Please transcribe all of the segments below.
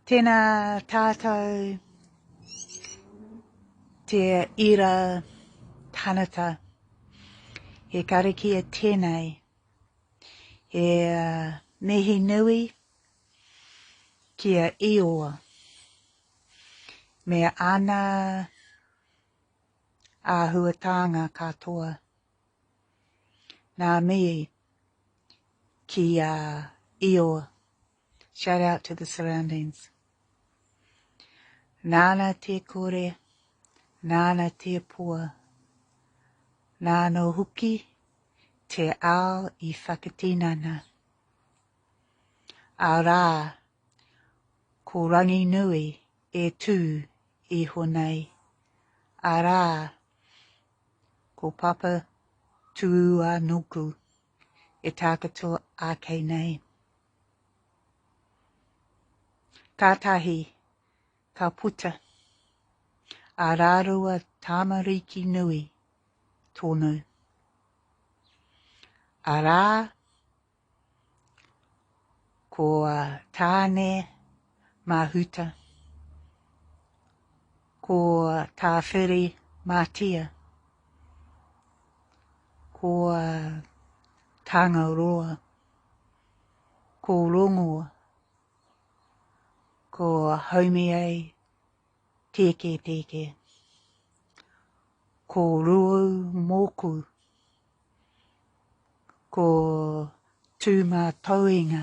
Tēnā tātou te ira tanata. He karakia tēnei. He mihi nui ki a Iowa me ana āhuatanga katoa. Nā mihi ki a Iowa. Shout out to the surroundings. Nāna te kore, nāna te poa, nāna hoki te ao i whakatinana. Arā, ko Ranginui e tū iho nei. Arā, ko Papa Tūānuku e tākoto ake nei. Kātahi ka puta a rārua tamariki nui tonu. Arā, ko Tāne Mahuta, ko Tāwhiri Mātia, ko Tangaroa. Ko Rongo, ko Haumiei Tēkētēkē, ko Rūaumōku, ko Tūmatauenga,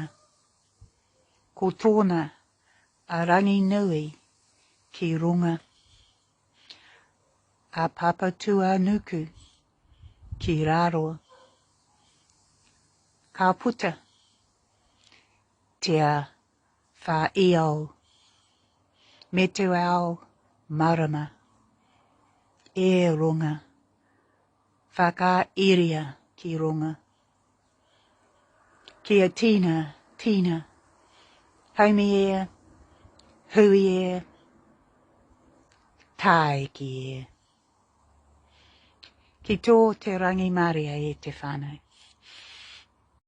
ko tōna a Ranginui ki runga, a Papatūānuku ki raro. Ka puta te whāiao me te ao marama e runga, whakairia ki runga. Kia tina, tina, haumi e, hui e, tāiki e. Ki tō te rangimārie e te whānau.